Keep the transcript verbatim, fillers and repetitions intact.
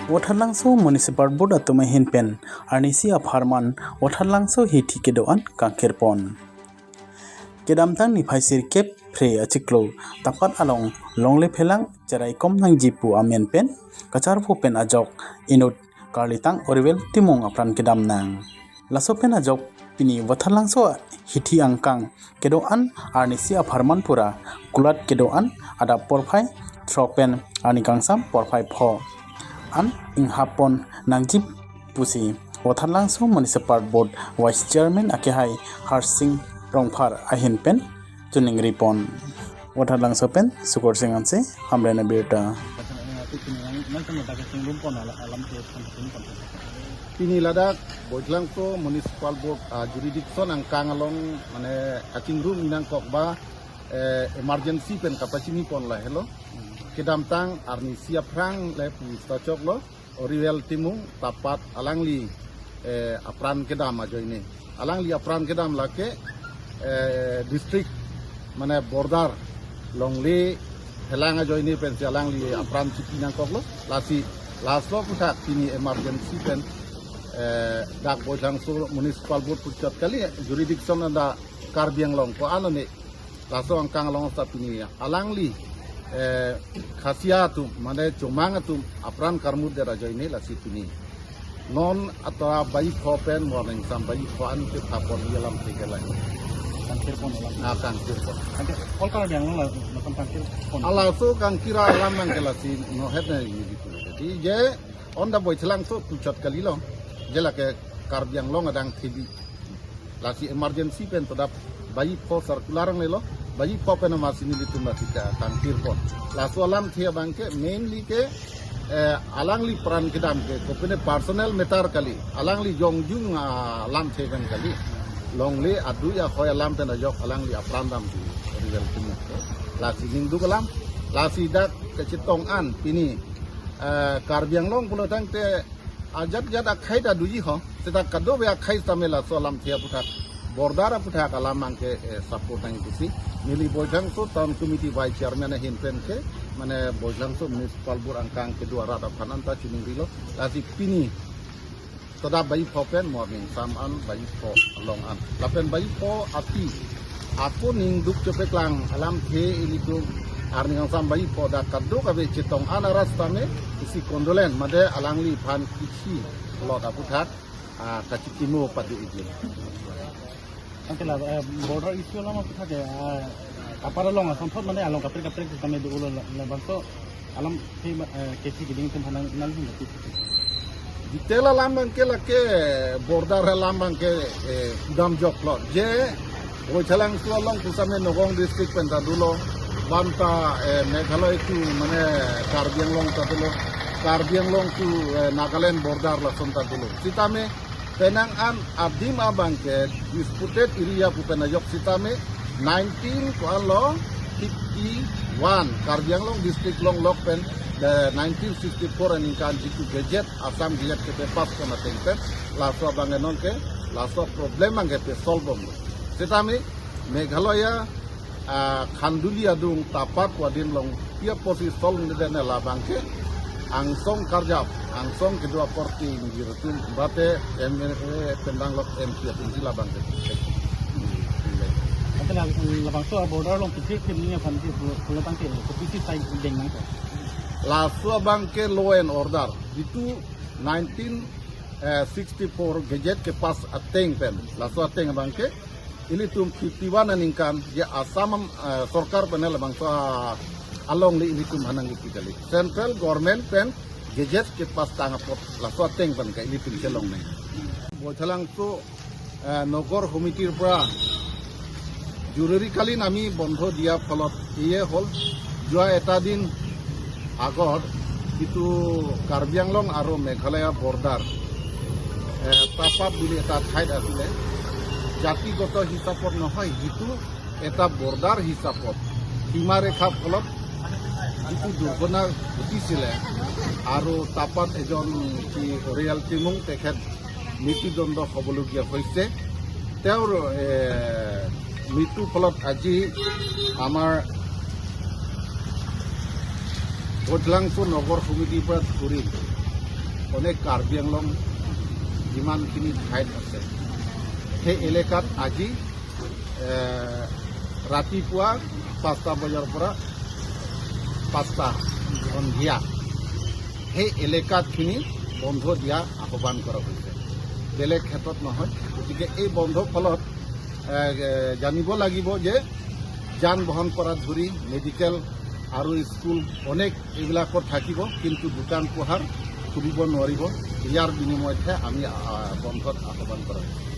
Watharlangso Municipal Board atum ahin pen arnisi apharman Watharlangso hithi kedo-an kangkirpon. Kedamtang niphai sirkep phre achiklo Tapat along longle phelang cherai kom nangji pu amen pen kacharvo pen ajok inut karlitang Oriwel Timung apran kedam nang. Laso pen ajok pini Watharlangso hithi angkang kedo-an arnisi apharman pura kulat kedo-an adap porphai throk pen arni kangsam porphai pho an inghap pon nangji pusi Watharlangso Municipal Board Vice Chairman akehai Harsing Rongphar ahin pen chiningripon. Watharlangso pen Sukorsing Hanse, Hamren Abirta. Pini ladak Watharlangso Municipal Board, ah, jurisdiction angkang along mane kachingrum nangkok ba, eh, emergency pen kapachini pon lahelo. Kedamtang arnisi aphrang le pu stachok lo, Oriwel Timung Tapat alangli, eh, apran kedam ajoine. Alangli apran kedam lake, eh, district mane border longle phelang ajoine pensi alangli apran chipi nangkok lo. Lasi laso aputhak pini emergency pen, eh, dak Watharlangso Municipal Board puchot kali jurisdiction anda Karbi Anglong ko-an ne laso angkang along sa pini alangli, eh, Khasia atum mane Chomang atum apran karmut der ajoine lasi pini non atra baji pho pen morning sam baji pho an ke thapon alam te ke lai. Kangkirpon alam. Ah, kangkirpon. Ante all Karbi Anglong la, la kangkirpon. Alaso kangkir alam nang ke lasi no het na ini gitu. Jadi je on da Watharlangso puchot kali lo. Je lake Karbi Anglong adang thibi. Lasi emergency pen todap baji pho circular ang lelo, baji pho pen amat si nelitum lasi ka kangkirpon. Laso alamthe abangke mainly ke, eh, alangli pran kedam ke kopine personal matter kali, alangli jongjung, ah, alamthe pen kali. Longle adui ahoi alam pen ajok alangli apran dam di Oriwel Timung. Lasi ningduk alam, lasi dak kachetong an pini, eh, Karbi Anglong pulo tangte ajat jat akhei ta doji ho, seta kadokave akhei tame laso alamthe aputhak, border aputhak alam angke, eh, support nang itusi. Neli Watharlangso Town Committee Vice Chairman ahin pen ke, mane Watharlangso Municipal Board angkang kedo arat aphan anta chiningrilo, lasi pini todap baji pho pen morning sam an baji pho along an. Lapen baji pho api ako ningduk chepeklang alamthe ilitum arni kangsam baji pho dak kadokave chetong an arat tame isi condolence mate alangliphan kithi lot aputhak, ah, kachikimo padu ijin. Anke la, eh, border issue alam aputhak ke, ah, apar along asonthot mane along kaprek kaprek tame do ulo la, labangso alamthe, eh, kethi keding tum hanan nang hin kethi. Detail alam abangke lake border alam abangke, eh, dam jok lo. Je Watharlangso along pusame Nagaon district pen ta dolo. Banta, eh, Meghalaya to mane Karbi Anglong ta dolo. Karbi Anglong to, eh, Nagaland border lason ta dolo. Sitame penang an adim abangke disputed area pu pen ajok sitame nineteen ko-an lo fifty-one Karbi Anglong district along lok pen, eh, nineteen sixty-four aningkan jitu gazette, Assam gazette kepass pon ateng pen laso abang non ke laso problem abangke pe solve bom. Sitame Meghalaya, ah, Khanduli adung Tapat wadin along pia posi solve nede ne labangke angsong karjap, angsong kedo akorte ingjir atum bate M L A pen danglok M P atum si labangke. Ante la, labangso border along kisi kini aphan si pulo tangte kopisi side deng nang ko. Laso abangke law and order. Jitu nineteen, eh, sixty-four gazette kepass ateng pen. Laso ateng abangke ilitum fifty-one aningkan je Assam, eh, sorkar pen labangso, ah, alongle ilitum hanang iti kali. Central government pen gazette kepass tang apot laso ateng pen ke ilitum chelong nang. Watharlangso, eh, নগৰ সমিতিৰ পৰা জৰুৰীকালীন আমি বন্ধ দিয়া ফলত এয়ে হ'ল যোৱা এটা দিন আগত যিটো কাৰ্বি আংলং আৰু মেঘালয়া বৰ্ডাৰ, এ, তাপাত বুলি এটা ঠাইত আছিলে, জাতিগত হিচাপত নহয়, যিটো এটা বৰ্ডাৰ হিচাপত সীমাৰেখা ফলত যিটো দুৰ্ঘটনা ঘটিছিলে আৰু তাপাত এজন কি অৰিয়াল টিমুং তেখেত মৃত্যুদণ্ড হ'বলগীয়া হৈছে। তেওঁৰ, এ, মৃত্যুৰ ফলত আজি আমাৰ বৈঠলাংচু নগৰ সমিতিৰ পৰা ধৰি অনেক কাৰ্বি আংলং যিমানখিনি ঠাইত আছে, সেই এলেকাত আজি, এ, ৰাতিপুৱা পাঁচটা বজাৰ পৰা পাঁচটা সন্ধিয়া সেই এলেকাতখিনি বন্ধ দিয়া আহ্বান কৰা হৈছে, বেলেগ ক্ষেত্ৰত নহয়। গতিকে এই বন্ধৰ ফলত, এ, এ, জানিব লাগিব যে যান বাহন পৰা ধৰি মেডিকেল আৰু স্কুল অনেক এইবিলাকত থাকিব, কিন্তু দোকান পোহাৰ খুলিব নোৱাৰিব। ইয়াৰ বিনিময়তহে আমি, আ, বন্ধত আহ্বান কৰা হৈছে।